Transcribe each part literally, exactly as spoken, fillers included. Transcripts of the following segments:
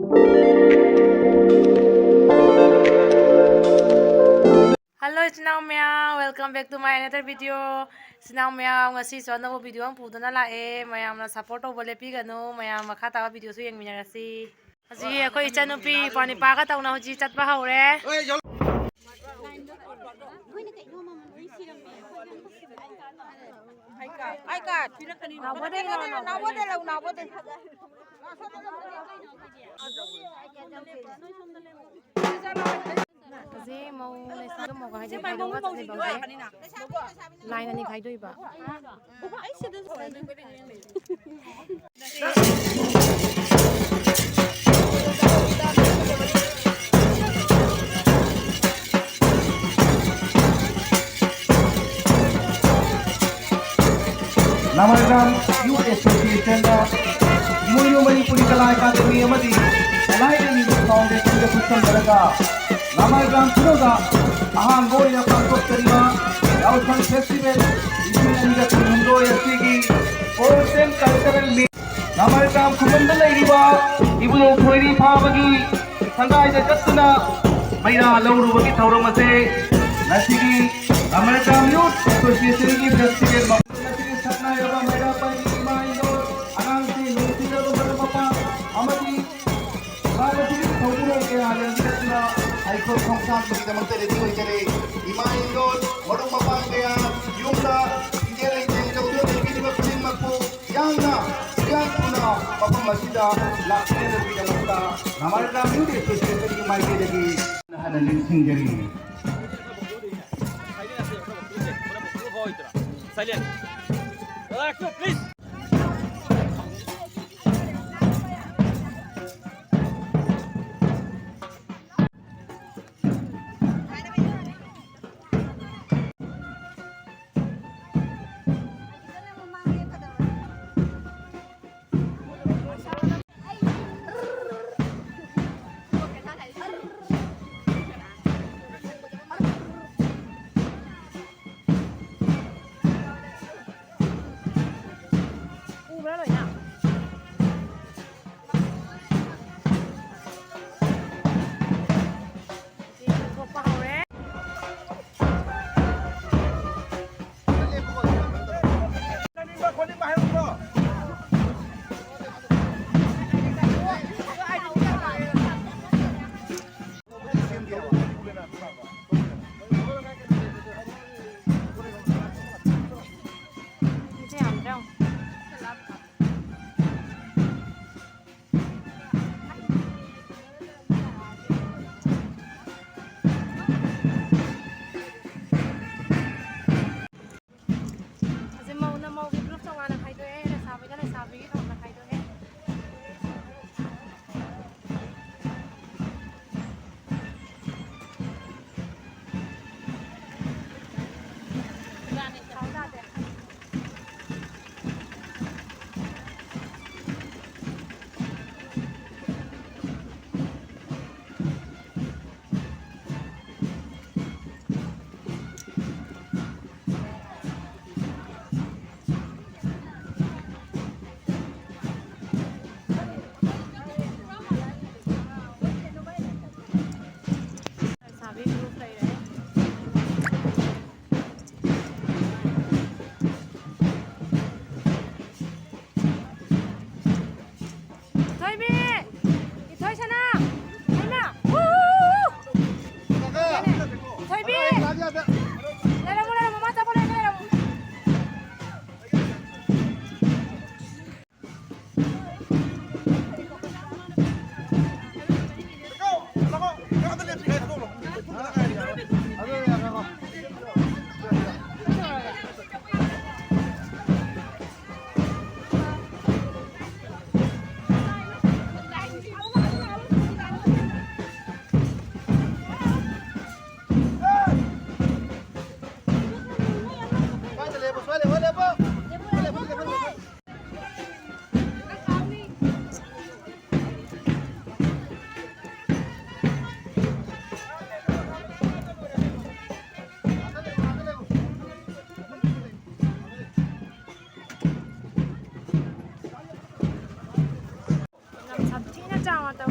Hello, ꯏꯆꯤꯟ ꯏꯅꯥꯎ ꯃꯌꯥꯝ, welcome back to my another video. ꯏꯆꯤꯟ ꯏꯅꯥꯎ ꯃꯌꯥꯝ, ꯉꯁꯤꯁꯨ ꯑꯅꯧꯕ video ꯑꯃ ꯄꯨꯗꯨꯅ ꯂꯥꯛꯑꯦ꯫ ꯃꯌꯥꯝꯅ support ꯇꯧꯕ ꯂꯦꯞꯄꯤꯒꯅꯨ꯫ ꯃꯌꯥꯝ ꯃꯈꯥ ꯇꯥꯕ videoꯁꯨ ꯌꯦꯡꯃꯤꯟꯅꯔꯁꯤ꯫ ꯍꯧꯖꯤꯛ ꯑꯩꯈꯣꯏ ꯏꯆꯟꯅꯨꯄꯤ ꯄꯥꯅꯤꯄꯥꯒ ꯇꯧꯅ ꯍꯧꯖꯤꯛ ꯆꯠꯄ ꯍꯧꯔꯦ꯫ ꯑꯥꯏ ꯀꯥꯔꯗ꯫ ꯅꯥꯎꯕꯣꯗꯩ ꯂꯧ, ꯅꯥꯎꯕꯣꯗꯩ꯫ ꯍꯧꯖꯤꯛ ꯃꯧ ꯂꯩꯁꯥꯕꯤ ꯃꯧꯒ ꯍꯥꯏꯗꯤ ꯈꯥꯏꯗꯣꯛꯑꯒ ꯆꯠꯂꯤꯕ ꯍꯧꯖꯤꯛ꯫ ꯂꯥꯏꯟ ꯑꯅꯤ ꯈꯥꯏꯗꯣꯛꯏꯕ꯫ ꯅꯃꯥꯏꯒ꯭ꯔꯥꯝ ꯌꯨꯠ ꯑꯦꯁꯣꯁꯤꯌꯦꯁꯟꯅ ꯏꯃꯣꯏꯅꯨ ꯃꯅꯤꯄꯨꯔꯤ ꯀꯂꯥ ꯑꯦꯀꯥꯗꯃꯤ ꯑꯃꯗꯤ ꯂꯥꯏꯠ ꯑꯦꯟ ꯃ꯭ꯌꯨꯖꯤꯛ ꯐꯥꯎꯟꯗꯦꯁꯟꯒ ꯈꯨꯠꯁꯝꯅꯔꯒ ꯅꯃꯥꯏꯒ꯭ꯔꯥꯝ ꯈꯨꯅꯧꯗ ꯑꯍꯥꯟꯕ ꯑꯣꯏꯅ ꯄꯥꯡꯊꯣꯛꯆꯔꯤꯕ ꯌꯥꯎꯁꯪ ꯐꯦꯁꯇꯤꯚꯦꯜ ꯂꯤꯁꯤꯡ ꯑꯅꯤꯒ ꯀꯨꯟꯍꯨꯝꯗꯣꯏ ꯑꯁꯤꯒꯤ Sports and Cultural Meet ꯅꯃꯥꯏꯒ꯭ꯔꯥꯝ ꯈꯨꯕꯝꯗ ꯂꯩꯔꯤꯕ ꯏꯕꯨꯙꯧ ꯈꯣꯏꯔꯤ ꯐꯥꯕꯒꯤ ꯁꯪꯒꯥꯏꯗ ꯆꯠꯇꯨꯅ ꯃꯩꯔꯥ ꯂꯧꯔꯨꯕꯒꯤ ꯊꯧꯔꯝ ꯑꯁꯦ ꯉꯁꯤꯒꯤ ꯅꯃꯥꯏꯒ꯭ꯔꯥꯝ ꯌꯨꯠ ꯑꯦꯁꯣꯁꯤꯌꯦꯁꯟꯒꯤ ꯐꯦꯁꯇꯤꯚꯦꯜ ꯃꯐꯝ ꯑꯁꯤꯒꯤ ꯁꯛꯅꯥꯏꯔꯕ ꯃꯩꯔꯥ ꯄꯥꯏꯕꯤ ꯏꯃꯥ ꯏꯟꯗꯣꯜ, ꯑꯉꯥꯡꯁꯤꯡ, ꯅꯨꯡꯁꯤꯔꯕ ꯃꯔꯨꯞ ꯃꯄꯥꯡ ꯑꯃꯗꯤ ꯃꯥꯂꯦꯝꯒꯤ ꯊꯧꯕꯨꯔꯣꯝ ꯀꯌꯥ ꯂꯦꯡꯕꯤꯔꯛꯇꯨꯅ ꯑꯩꯈꯣꯏ ꯈꯣꯡꯁꯥꯟꯕꯒꯤꯗꯃꯛꯇ ꯔꯦꯗꯤ ꯑꯣꯏꯖꯔꯦ꯫ ꯏꯃꯥ ꯏꯟꯗꯣꯜ, ꯃꯔꯨꯞ ꯃꯄꯥꯡ ꯀꯌꯥ, ꯌꯨꯝꯗ ꯐꯤꯖꯦꯜ ꯂꯩꯇꯦꯡ ꯇꯧꯗꯨꯅ ꯂꯩꯕꯤꯔꯤꯕ ꯈꯨꯗꯤꯡꯃꯛꯄꯨ ꯌꯥꯝꯅ ꯌꯥꯝ ꯊꯨꯅ ꯃꯐꯝ ꯑꯁꯤꯗ ꯂꯥꯛꯄꯤꯅꯕꯒꯤꯗꯃꯛꯇ ꯅꯃꯥꯏꯒ꯭ꯔꯥꯝ ꯌꯨꯠ ꯑꯦꯁꯣꯁꯤꯌꯦꯁꯟꯒꯤ ꯃꯥꯏꯀꯩꯗꯒꯤ ꯍꯟꯅ ꯅꯤꯡꯁꯤꯡꯖꯔꯤ꯫ Silent. Relax, please.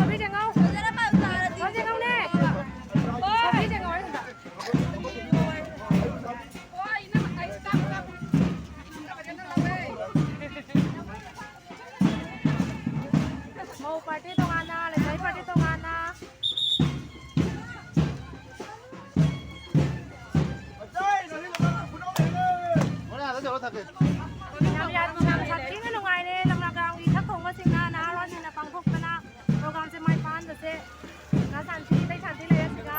Sofi ꯌꯦꯡꯉꯧ꯫ Sofi ꯌꯦꯡꯉꯧꯅꯦ꯫ Sofi ꯌꯦꯡꯉꯧ ꯍꯥꯏꯔꯒ꯫ ꯃꯧ ꯄꯥꯔꯇꯤ ꯇꯣꯉꯥꯟꯅ, ꯂꯩꯁꯥꯕꯤ ꯄꯥꯔꯇꯤ ꯇꯣꯉꯥꯟꯅ꯫ ꯌꯥꯝ, ꯌꯥꯝ, ꯌꯥꯝ ꯁꯥꯊꯤꯅ ꯅꯨꯡꯉꯥꯏꯔꯦ꯫ ꯂꯝꯂꯥꯒꯥꯝꯒꯤ ꯏꯊꯛ ꯊꯣꯡꯕꯁꯤꯡꯅ, ꯅꯍꯥꯔꯣꯜꯁꯤꯡꯅ ꯄꯥꯡꯊꯣꯛꯇꯅ ꯄ꯭ꯔꯣꯒ꯭ꯔꯥꯝꯁꯦ ꯃꯥꯏ ꯄꯥꯛꯍꯟꯕꯁꯦ꯫ ꯉꯥ ꯁꯥꯟꯇꯤ, ꯏꯁꯩ ꯁꯥꯟꯇꯤ ꯂꯩꯔꯦ ꯁꯤꯗ꯫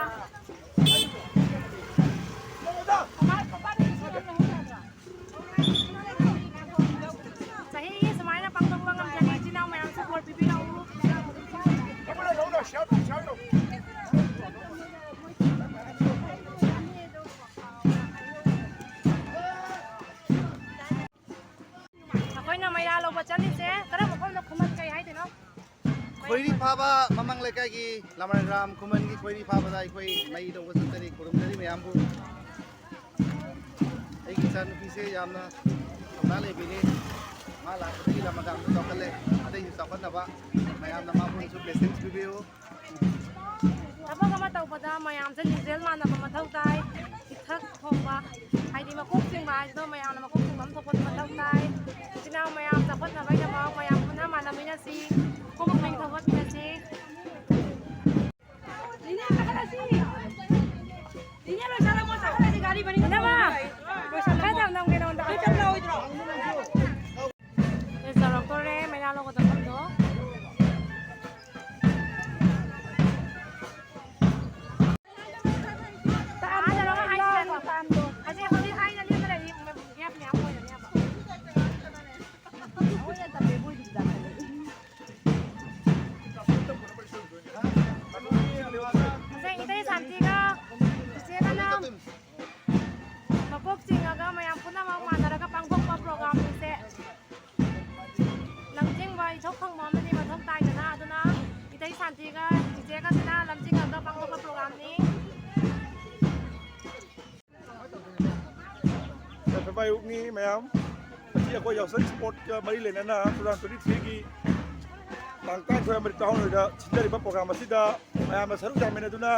ꯆꯍꯤꯒꯤ ꯁꯨꯃꯥꯏꯅ ꯄꯥꯡꯊꯣꯛꯄ ꯉꯝꯖꯔꯤ꯫ ꯏꯆꯤꯟ ꯏꯅꯥꯎ ꯃꯌꯥꯝꯁꯨ ꯕꯣꯔ ꯄꯤꯕꯤꯔꯛꯎ꯫ ꯑꯩꯈꯣꯏꯅ ꯃꯩꯔꯥ ꯂꯧꯕ ꯆꯠꯂꯤꯁꯦ ꯀꯔꯝꯕ ꯃꯐꯝꯗ, ꯈꯨꯃꯟ ꯀꯩ ꯍꯥꯏꯗꯣꯏꯅꯣ? ꯈꯣꯏꯔꯤ ꯐꯥꯕ, ꯃꯃꯥꯡ ꯂꯩꯀꯥꯏꯒꯤ ꯂꯃꯔꯒ꯭ꯔꯥꯝ ꯈꯨꯃꯟꯒꯤ ꯈꯣꯏꯔꯤ ꯐꯥꯕꯗ ꯑꯩꯈꯣꯏ ꯃꯩ ꯂꯧꯕ ꯆꯠꯆꯔꯤ꯫ ꯈꯨꯔꯨꯝꯖꯔꯤ ꯃꯌꯥꯝꯕꯨ꯫ ꯑꯩꯒꯤ ꯏꯆꯥꯅꯨꯄꯤꯁꯦ ꯌꯥꯝꯅ ꯊꯧꯅꯥ ꯂꯩꯕꯤꯅꯤ꯫ ꯃꯥ ꯂꯥꯛꯄꯗꯒꯤ ꯂꯃꯒꯥꯝꯁꯨ ꯆꯥꯎꯈꯠꯂꯦ꯫ ꯑꯇꯩꯁꯨ ꯆꯥꯎꯈꯠꯅꯕ ꯃꯌꯥꯝꯅ ꯃꯉꯣꯟꯗꯁꯨ blessings ꯄꯤꯕꯤꯌꯨ꯫ ꯊꯕꯛ ꯑꯃ ꯇꯧꯕꯗ ꯃꯌꯥꯝꯁꯦ ꯂꯤꯡꯖꯦꯜ ꯃꯥꯟꯅꯕ ꯃꯊꯧ ꯇꯥꯏ꯫ ꯊꯣꯛꯄ, ꯍꯥꯏꯗꯤ ꯃꯀꯣꯛ ꯆꯤꯡꯕ ꯍꯥꯏꯁꯤꯗ ꯃꯌꯥꯝꯅ ꯃꯀꯣꯛ ꯆꯤꯡꯕ ꯑꯃ ꯊꯣꯛꯄ ꯃꯊꯧ ꯇꯥꯏ꯫ ꯏꯆꯤꯟ ꯏꯅꯥꯎ ꯃꯌꯥꯝ ꯆꯥꯎꯈꯠꯅꯕꯒꯤꯗꯃꯛ ꯃꯌꯥꯝ ꯄꯨꯟꯅ ꯃꯥꯟꯅꯃꯤꯟꯅꯁꯤ, ꯄꯨꯛꯅꯤꯡ ꯊꯧꯒꯠꯃꯤꯟꯅꯁꯤ꯫ ꯏꯅꯝꯃ, ꯈꯔ ꯊꯝꯂꯝꯒꯦ ꯅꯉꯣꯟꯗ꯫ ꯆꯥꯎꯔꯛꯇꯣꯔꯦ, ꯃꯩꯔꯥ ꯂꯧꯒꯗꯕ ꯃꯐꯝꯗꯣ꯫ ꯍꯧꯖꯤꯛ, ꯍꯧꯖꯤꯛ ꯑꯩꯅ ꯂꯦꯞꯄ ꯂꯩꯔꯤ, gap ꯃꯌꯥꯝ ꯑꯣꯏꯔꯅꯦꯕ꯫ ꯉꯁꯥꯏ ꯏꯇꯩ ꯁꯥꯟꯇꯤꯒ ꯆꯤꯆꯦꯒꯅ ꯃꯀꯣꯛ ꯆꯤꯡꯉꯒ ꯃꯌꯥꯝ ꯄꯨꯝꯅꯃꯛ ꯃꯥꯟꯅꯔꯒ ꯄꯥꯡꯊꯣꯛꯄ programꯅꯤꯁꯦ꯫ ꯂꯝꯖꯤꯡꯕ ꯏꯊꯧ ꯈꯪꯕ ꯑꯃꯗꯤ ꯃꯊꯧ ꯇꯥꯏꯗꯅ, ꯑꯗꯨꯅ ꯏꯇꯩ ꯁꯥꯟꯇꯤꯒ ꯆꯤꯆꯦꯒꯁꯤꯅ ꯂꯝꯖꯤꯡꯉꯒ ꯄꯥꯡꯊꯣꯛꯄ programꯅꯤ꯫ ꯌꯥꯏꯐꯕ ꯑꯌꯨꯛꯅꯤ ꯃꯌꯥꯝ꯫ ꯉꯁꯤ ꯑꯩꯈꯣꯏ ꯌꯥꯎꯁꯪ sportꯀ ꯃꯔꯤ ꯂꯩꯅꯅ two thousand twenty threeꯒꯤ ꯇꯥꯡ ꯇꯔꯥꯅꯤꯊꯣꯏ ꯑꯃꯗꯤ ꯇꯔꯥꯍꯨꯝꯗꯣꯏꯗ ꯁꯤꯟꯖꯔꯤꯕ program ꯑꯁꯤꯗ ꯃꯌꯥꯝꯅ ꯁꯔꯨꯛ ꯌꯥꯃꯤꯟꯅꯗꯨꯅ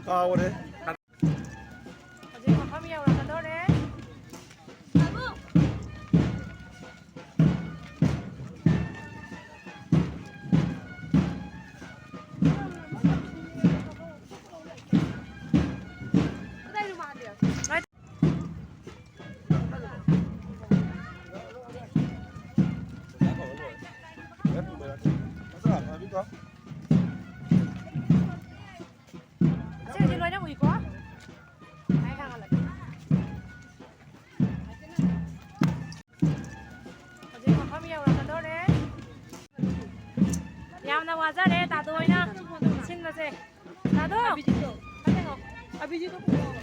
ꯀꯥꯎꯔꯦ꯫ ꯍꯧꯖꯤꯛ ꯃꯐꯝ ꯌꯧꯔꯛꯀꯗꯧꯔꯦ꯫ ꯑꯁꯤꯒꯤꯗꯤ ꯂꯣꯏꯅ ꯎꯏꯀꯣ? ꯑꯩ ꯈꯪꯍꯜꯂꯛꯀꯦ꯫ ꯍꯧꯖꯤꯛ ꯃꯐꯝ ꯌꯧꯔꯛꯀꯗꯧꯔꯦ꯫ ꯌꯥꯝꯅ ꯋꯥꯖꯔꯦ ꯇꯥꯗꯣ ꯍꯣꯏꯅ ꯁꯤꯟꯕꯁꯦ꯫ ꯇꯥꯗꯣ! ꯑꯕꯤꯖꯤꯠꯇꯣ꯫ ꯈꯔ ꯌꯦꯡꯉꯣ꯫ ꯑꯕꯤꯖꯤꯠꯇꯣ ꯄꯨꯔꯛꯑꯣ꯫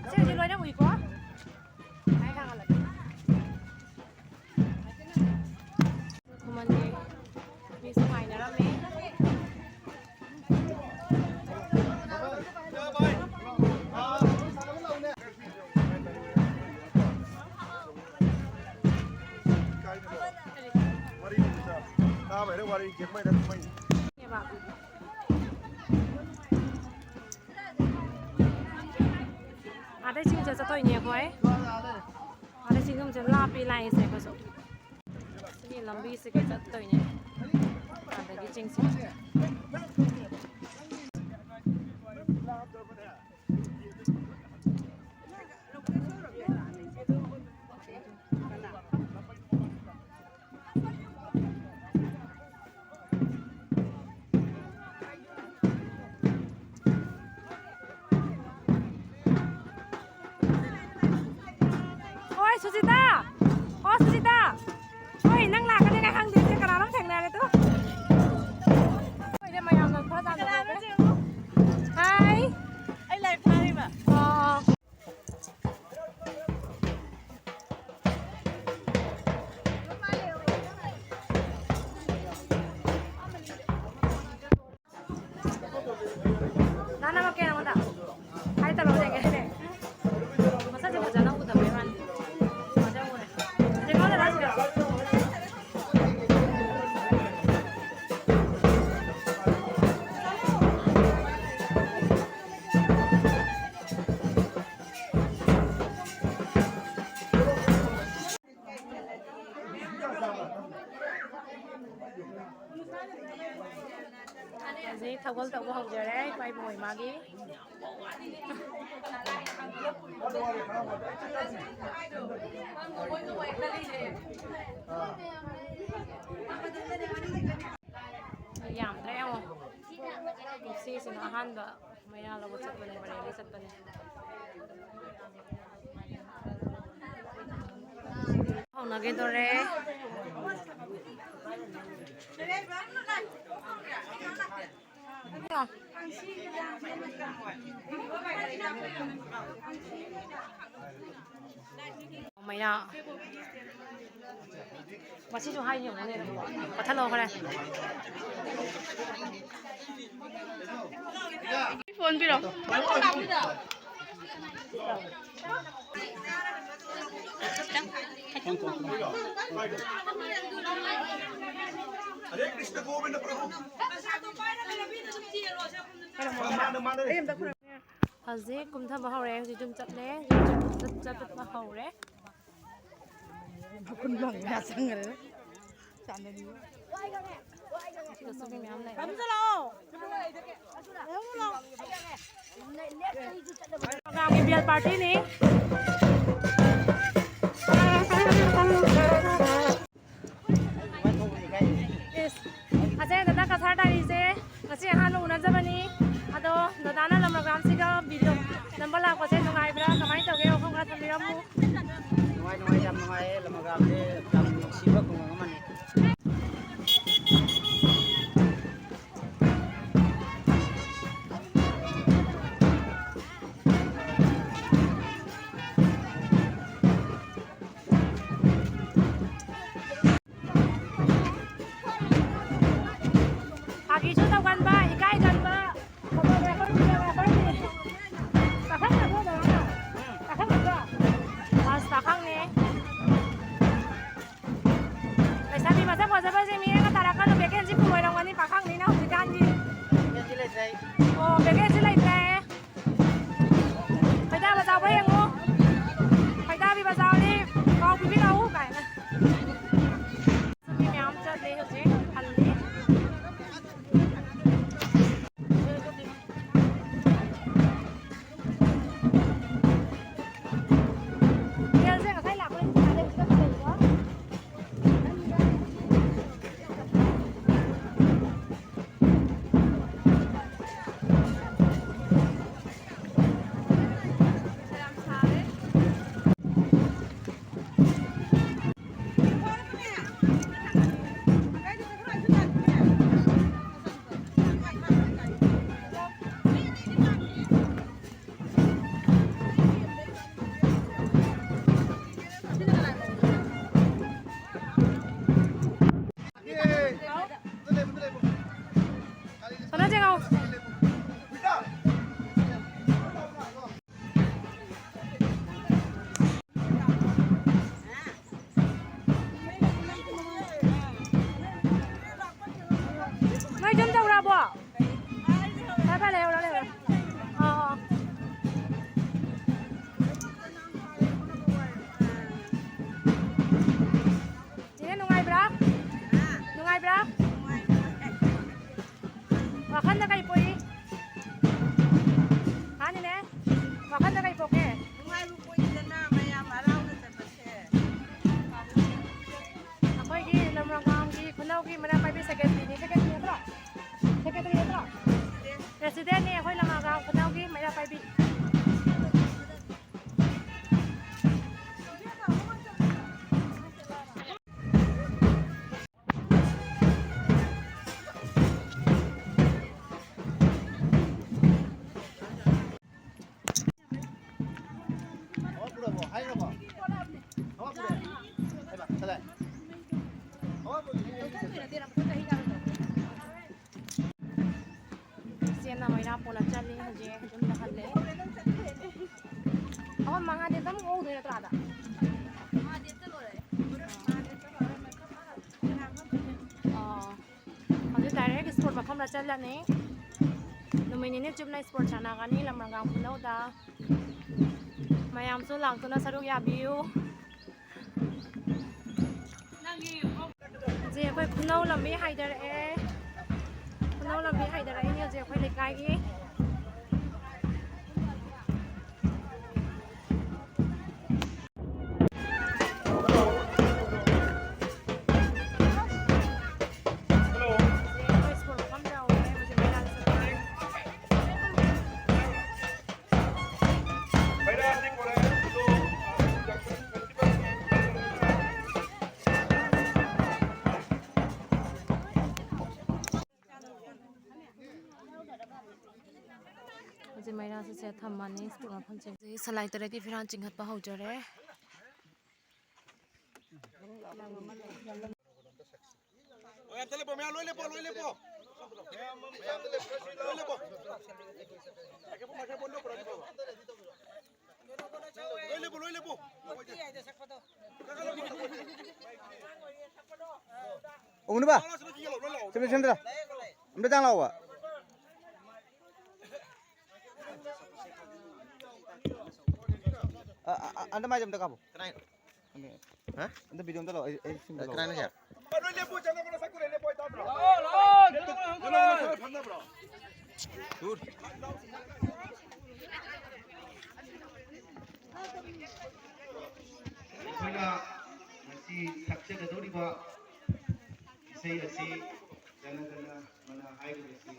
ꯑꯁꯤꯒꯤꯗꯤ ꯂꯣꯏꯅ ꯎꯏꯀꯣ? ꯑꯩ ꯈꯪꯍꯜꯂꯛꯀꯦ꯫ ꯈꯨꯃꯟꯒꯤ ꯃꯤꯁꯨ ꯉꯥꯏꯅꯔꯝꯃꯦ꯫ ꯑꯥꯗꯩ ꯆꯤꯡ ꯆꯠ ꯆꯠꯇꯣꯏꯅꯦ ꯑꯩꯈꯣꯏ꯫ ꯑꯥꯗꯩ ꯆꯤꯡ ꯑꯃ ꯆꯠ-, ꯂꯥꯞꯄꯤ ꯂꯥꯛꯏꯁꯦ ꯑꯩꯈꯣꯏꯁꯨ꯫ ꯁꯤꯒꯤ ꯂꯝꯕꯤꯁꯤꯒ ꯆꯠꯇꯣꯏꯅꯦ꯫ ꯑꯗꯒꯤ ꯆꯤꯡꯁꯤ꯫ ꯍꯣꯏ, ꯁꯨꯖꯤꯇꯥ! ꯍꯣ, ꯁꯨꯖꯤꯇꯥ! ꯍꯣꯏ, ꯅꯪ ꯂꯥꯛꯀꯅꯤ ꯀꯥꯏ ꯈꯪꯗꯦ, ꯁꯤ ꯀꯅꯥꯅꯣꯝ ꯊꯦꯡꯅꯔꯦ ꯇꯨ꯫ ꯍꯣꯏꯅꯦ, ꯃꯌꯥꯝꯅ ꯈꯔ ꯇꯥꯟꯅꯔꯒ꯫ ꯍꯥꯏ! ꯑꯩ ꯂꯥꯏꯚ ꯊꯥꯔꯤꯕ꯫ ꯑꯣ꯫ ꯅꯪ ꯅꯃꯛ ꯀꯌꯥ ꯅꯉꯣꯟꯗ? ꯍꯥꯏ ꯇꯧꯔꯛꯑꯣ, ꯌꯦꯡꯒꯦ ꯍꯥꯏꯅꯦ꯫ ꯃꯁꯛꯁꯦ ꯐꯖꯅ ꯎꯗꯕꯩ ꯋꯥꯅꯤ꯫ ꯐꯖꯅ ꯎꯔꯦ꯫ ꯌꯦꯡꯉꯣ ꯗꯗꯥ ꯁꯤꯗ꯫ ꯍꯧꯖꯤꯛ ꯊꯧꯒꯜ ꯇꯧꯕ ꯍꯧꯖꯔꯦ ꯏꯄꯥ ꯏꯄꯨ ꯏꯃꯥꯒꯤ꯫ ꯌꯥꯝꯗ꯭ꯔꯦ ꯌꯦꯡꯉꯣ꯫ ꯀꯨꯝꯁꯤꯁꯤꯅ ꯑꯍꯥꯟꯕ ꯃꯌꯥ ꯂꯧꯕ ꯆꯠꯄꯅꯦ, ꯄꯔꯦꯡꯗ ꯆꯠꯄꯅꯦ꯫ ꯍꯧꯅꯒꯦꯗꯧꯔꯦ꯫ ꯃꯌꯥ꯫ ꯃꯁꯤꯁꯨ ꯍꯥꯏ ꯌꯦꯡꯉꯨꯅꯦ꯫ ꯀꯛꯊꯠꯂꯣ ꯈꯔ꯫ ꯐꯣꯟ ꯄꯤꯔꯣ꯫ ꯍꯔꯦ ꯀ꯭ꯔꯤꯁꯅ ꯒꯣꯕꯤꯟꯗ ꯄ꯭ꯔꯚꯨ꯫ ꯍꯧꯖꯤꯛ ꯀꯨꯝꯊꯕ ꯍꯧꯔꯦ꯫ ꯍꯧꯖꯤꯛ ꯌꯨꯝ ꯆꯠꯂꯦ꯫ ꯌꯨꯝ ꯆꯠ-, ꯆꯠꯄ ꯍꯧꯔꯦ꯫ ꯃꯈꯨꯟ ꯐꯪꯕ ꯆꯪꯈ꯭ꯔꯦ꯫ ꯆꯥꯟꯗꯅꯤ꯫ ꯁꯤꯗꯁꯨ ꯃꯤ ꯃꯌꯥꯝ ꯂꯩꯔꯦ꯫ ꯄ꯭ꯔꯣꯒ꯭ꯔꯥꯝꯒꯤ ꯕꯦꯜ ꯄꯥꯔꯇꯤꯅꯤ꯫ ꯏꯁ, ꯑꯁꯦ ꯗꯗꯥ ꯀꯁꯥꯔ ꯇꯥꯔꯤꯁꯦ ꯉꯁꯤ ꯑꯍꯥꯟꯕ ꯎꯅꯖꯕꯅꯤ꯫ ꯑꯗꯣ ꯗꯗꯥꯅ ꯂꯝ ꯃꯣꯒ꯭ꯔꯥꯝꯁꯤꯒ ꯚꯤꯗꯤꯑꯣ ꯅꯝꯕ ꯂꯥꯛꯄꯁꯦ ꯅꯨꯡꯉꯥꯏꯕ꯭ꯔꯥ? ꯀꯃꯥꯏꯅ ꯇꯧꯒꯦ? ꯋꯥꯐꯝ ꯈꯔ ꯊꯝꯕꯤꯔꯝꯃꯨ꯫ ꯅꯨꯡꯉꯥꯏ, ꯅꯨꯡꯉꯥꯏ, ꯌꯥꯝ ꯅꯨꯡꯉꯥꯏꯌꯦ꯫ ꯂꯝ ꯃꯣꯒ꯭ꯔꯥꯝꯁꯦ ꯌꯥꯝ ꯅꯨꯡꯁꯤꯕ ꯈꯨꯡꯒꯪ ꯑꯃꯅꯤ꯫ ꯐꯥꯒꯤꯁꯨ ꯇꯧꯒꯟꯕ, ꯏꯀꯥꯏꯒꯟꯕ, photographer, videographer ꯅꯤ꯫ ꯄꯥꯈꯪ ꯅꯠꯇ꯭ꯔꯣ ꯗꯗꯥ? ꯄꯥꯈꯪ ꯅꯠꯇ꯭ꯔꯣ? ꯑꯁ, ꯄꯥꯈꯪꯅꯦ꯫ ꯂꯩꯁꯥꯕꯤ ꯃꯁꯛ ꯐꯖꯕꯁꯦ ꯃꯤꯔꯦꯝꯒ ꯇꯥꯔꯛꯀꯅꯨ, vacancy full ꯑꯣꯏꯔꯝꯒꯅꯤ ꯄꯥꯈꯪꯅꯤꯅ ꯍꯧꯖꯤꯛꯀꯥꯟꯒꯤ꯫ Vacancy ꯂꯩꯇ꯭ꯔꯦ꯫ ꯑꯣ, vacancy ꯂꯩꯇ꯭ꯔꯦ꯫ ꯐꯩꯗꯥꯕ ꯆꯥꯎꯕ꯭ꯔꯥ ꯌꯦꯡꯉꯨ꯫ ꯐꯩꯗꯥꯕꯤꯕ ꯆꯥꯎꯔꯗꯤ ꯄꯥꯎ ꯄꯤꯕꯤꯔꯛꯎ ꯀꯥꯏꯅ꯫ ꯃꯤ ꯃꯌꯥꯝ ꯆꯠꯂꯤ ꯍꯧꯖꯤꯛ, ꯍꯜꯂꯤ꯫ ꯃꯦꯜꯁꯦ ꯉꯁꯥꯏ ꯂꯥꯛꯄꯗ ꯁꯤꯗ ꯂꯩꯕ꯫ ꯋꯥꯈꯜꯗ ꯀꯩ ꯄꯣꯛꯏ? ꯍꯥꯅꯤꯅꯦ? ꯋꯥꯈꯜꯗ ꯀꯩ ꯄꯣꯛꯀꯦ? ꯅꯨꯡꯉꯥꯏꯕ ꯄꯣꯛꯏꯗꯅ ꯃꯌꯥꯝ ꯍꯔꯥꯎꯅ ꯆꯠꯄꯁꯦ꯫ ꯑꯩꯈꯣꯏꯒꯤ ꯂꯝꯔꯥꯝꯒꯥꯝꯒꯤ ꯈꯨꯅꯧꯒꯤ ꯃꯩꯔꯥ ꯄꯥꯏꯕꯤ ꯁꯦꯀ꯭ꯔꯦꯇꯔꯤꯅꯤ꯫ ꯁꯦꯀ꯭ꯔꯦꯇꯔꯤ ꯅꯠꯇ꯭ꯔꯣ? ꯁꯦꯀ꯭ꯔꯦꯇꯔꯤ ꯅꯠꯇ꯭ꯔꯣ? ꯄ꯭ꯔꯦꯁꯤꯗꯦꯟꯅꯤ ꯑꯩꯈꯣꯏ ꯂꯝꯔꯥꯝꯒꯥꯝ ꯈꯨꯅꯧꯒꯤ ꯃꯩꯔꯥ ꯄꯥꯏꯕꯤ꯫ ꯏꯆꯦꯅ ꯃꯩꯔꯥ ꯄꯨꯅ ꯆꯠꯂꯤ ꯍꯧꯖꯤꯛ, ꯌꯨꯝꯗ ꯍꯜꯂꯦ꯫ ꯑꯩꯈꯣꯏ ꯃꯉꯥꯗꯤ ꯑꯗꯨꯝ ꯉꯧꯗꯣꯏ ꯅꯠꯇ꯭ꯔꯣ ꯑꯥꯗ? ꯑꯥ꯫ ꯍꯧꯖꯤꯛ direct sport ꯃꯐꯝꯗ ꯆꯠꯂꯅꯤ꯫ ꯅꯨꯃꯤꯠ ꯅꯤꯅꯤ ꯆꯨꯞꯅ sport ꯁꯥꯟꯅꯒꯅꯤ ꯂꯝꯔꯥꯝꯒꯥꯝ ꯈꯨꯅꯧꯗ꯫ ꯃꯌꯥꯝꯁꯨ ꯂꯥꯛꯇꯨꯅ ꯁꯔꯨꯛ ꯌꯥꯕꯤꯌꯨ꯫ ꯍꯧꯖꯤꯛ ꯑꯩꯈꯣꯏ ꯈꯨꯅꯧ ꯂꯝꯕꯤ ꯍꯥꯏꯗꯔꯛꯑꯦ꯫ ꯈꯨꯅꯧ ꯂꯝꯕꯤ ꯍꯥꯏꯗꯔꯛꯏꯅꯦ ꯍꯧꯖꯤꯛ ꯑꯩꯈꯣꯏ ꯂꯩꯀꯥꯏꯒꯤ꯫ ꯍꯧꯖꯤꯛ ꯑꯩꯈꯣꯏ ꯁ꯭ꯀꯨꯜ ꯃꯐꯝ ꯌꯧꯔꯦ꯫ ꯍꯧꯖꯤꯛ ꯃꯩꯔꯥ ꯆꯠꯇꯣꯏꯅꯦ꯫ ꯍꯧꯖꯤꯛ ꯃꯩꯔꯥꯁꯦ ꯁꯤꯗ ꯊꯝꯃꯅꯤ꯫ ꯁ꯭ꯀꯨꯜ ꯃꯐꯝꯁꯦ ꯍꯧꯖꯤꯛ ꯁꯂꯥꯏ ꯇꯔꯦꯠꯀꯤ ꯐꯤꯔꯥꯜ ꯆꯤꯡꯈꯠꯄ ꯍꯧꯖꯔꯦ꯫ ꯍꯣꯏ, ꯑꯝꯇ ꯂꯦꯞꯄꯣ, ꯃꯌꯥꯝ ꯂꯣꯏ ꯂꯦꯞꯄꯣ, ꯂꯣꯏ ꯂꯦꯞꯄꯣ꯫ ꯂꯣꯏ ꯂꯦꯞꯄꯣ꯫ ꯃꯥꯏꯀ꯭ꯔꯣꯐꯣꯟ, ꯃꯥꯏꯀ꯭ꯔꯣꯐꯣꯟꯗꯣ ꯄꯨꯔꯛꯑꯒꯦ ꯇꯧꯕ꯫ ꯂꯣꯏ ꯂꯦꯞꯄꯨ, ꯂꯣꯏ ꯂꯦꯞꯄꯨ꯫ ꯑꯃꯨꯅꯕ? ꯂꯥꯛꯑꯣ, ꯂꯥꯛꯑꯣ, ꯁꯤꯗ ꯌꯦꯡꯉꯣ, ꯂꯣꯏ ꯂꯥꯛꯑꯣ꯫ ꯁꯤꯗ ꯁꯦꯝꯗ꯭ꯔꯥ? ꯑꯝꯇ ꯆꯪ ꯂꯥꯛꯑꯣꯕ꯫ ꯑ, ꯑ, ꯑ, ꯑꯝꯇ ꯃꯥꯏꯁꯦ ꯑꯝꯇ ꯀꯥꯞꯄꯣ꯫ ꯀꯅꯥꯏꯅꯣ? ꯍꯥ? ꯑꯝꯇ ꯚꯤꯗꯤꯑꯣ ꯑꯝꯇ ꯂꯥꯛꯑꯣ, ꯑꯩ, ꯑꯩ ꯁꯤꯝꯇ ꯂꯥꯛꯑꯣ꯫ ꯀꯅꯥꯏꯅꯣ ꯁꯦ? ꯂꯣꯏ ꯂꯦꯞꯄꯣ, ꯆꯠꯅꯕ ꯅꯁꯥ ꯀꯨꯂꯦ ꯂꯦꯞꯄꯣ, ꯇꯥꯗ꯭ꯔꯣ? ꯂꯥꯛꯑꯣ, ꯂꯥꯛꯑꯣ, ꯂꯥꯛꯑꯣ, ꯂꯥꯛꯑꯣ, ꯂꯥꯛꯑꯣ꯫ ꯐꯝꯅꯕ꯭ꯔꯣ? ꯑꯩꯈꯣꯏꯅ ꯉꯁꯤ ꯁꯛꯆꯒꯗꯧꯔꯤꯕ ꯏꯁꯩ ꯑꯁꯤ ꯖꯅꯒꯅ ꯃꯅ ꯍꯥꯏꯔꯤꯕꯁꯤ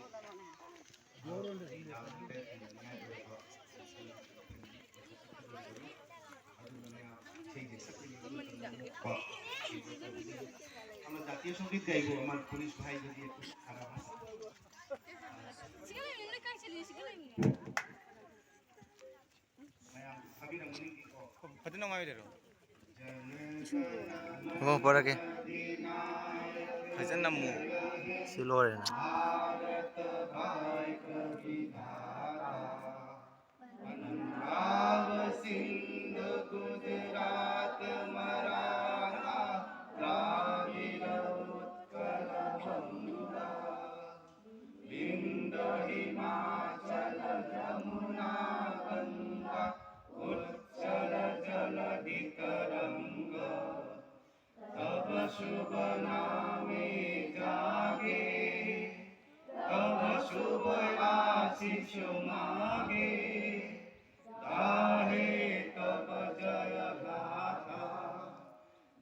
ꯌꯥꯝꯅ ꯅꯨꯡꯉꯥꯏ ꯑꯣꯏꯕ ꯑꯗꯨꯅ ꯏꯁꯩꯁꯦ ꯁꯛꯄ ꯌꯦꯡꯕ ꯃꯇꯝꯗ ꯅꯣꯛꯄ꯫ ꯑꯃ ꯖꯥꯇꯤꯌ ꯁꯪꯒꯤꯠ ꯒꯥꯏꯕ ꯑꯃ ꯄꯨꯂꯤꯁ ꯍꯥꯏꯕꯗꯤ ꯈꯔ ꯃꯌꯥꯝ ꯊꯥꯕꯤꯔꯝꯒꯅꯤꯀꯣ꯫ ꯐꯖꯅ ꯉꯥꯏꯔꯦꯔꯣ꯫ ꯑꯣ, ꯄꯣꯔꯛꯀꯦ꯫ ꯐꯖꯅ ꯅꯝꯃꯨ꯫ ꯁꯤ ꯂꯣꯏꯔꯦꯅ꯫ पंजाब सिंध गुजरात मराठा द्राविड़ उत्कल बंग विंध्य हिमाचल जमुना गंगा उच्छल जलधि तरंग। तब शुभ नामे जागे, तब शुभ आशीष मागे, गाहे तब जय गाथा।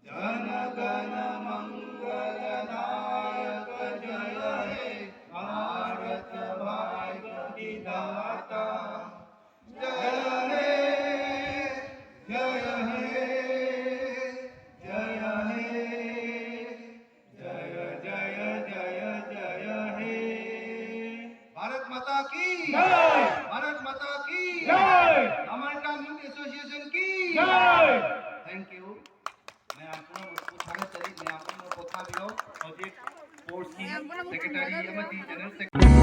जन गण मंगल नायक जय हे, भारत भाग्य विधाता। जय हे, जय हे, जय हे, जय जय जय जय हे। भारत माता की जय। भारत माता की जय। अमर यूथ एसोसिएशन की जय। Thank you. ꯃꯌꯥꯝ ꯄꯨꯝꯅꯃꯛꯄꯨ ꯊꯥꯒꯠꯆꯔꯤ, ꯃꯌꯥꯝ ꯄꯨꯝꯅꯃꯛ ꯄꯣꯊꯥꯕꯤꯔꯣ꯫ ꯍꯧꯖꯤꯛ ꯐꯣꯔꯁꯀꯤ ꯃꯌꯥꯝ ꯄꯨꯝꯅꯃꯛ ꯁꯦꯀ꯭ꯔꯦꯇꯔꯤ ꯑꯃꯗꯤ ꯖꯦꯅꯔꯦꯜ ꯁꯦꯀ꯭ꯔꯦꯇꯔꯤ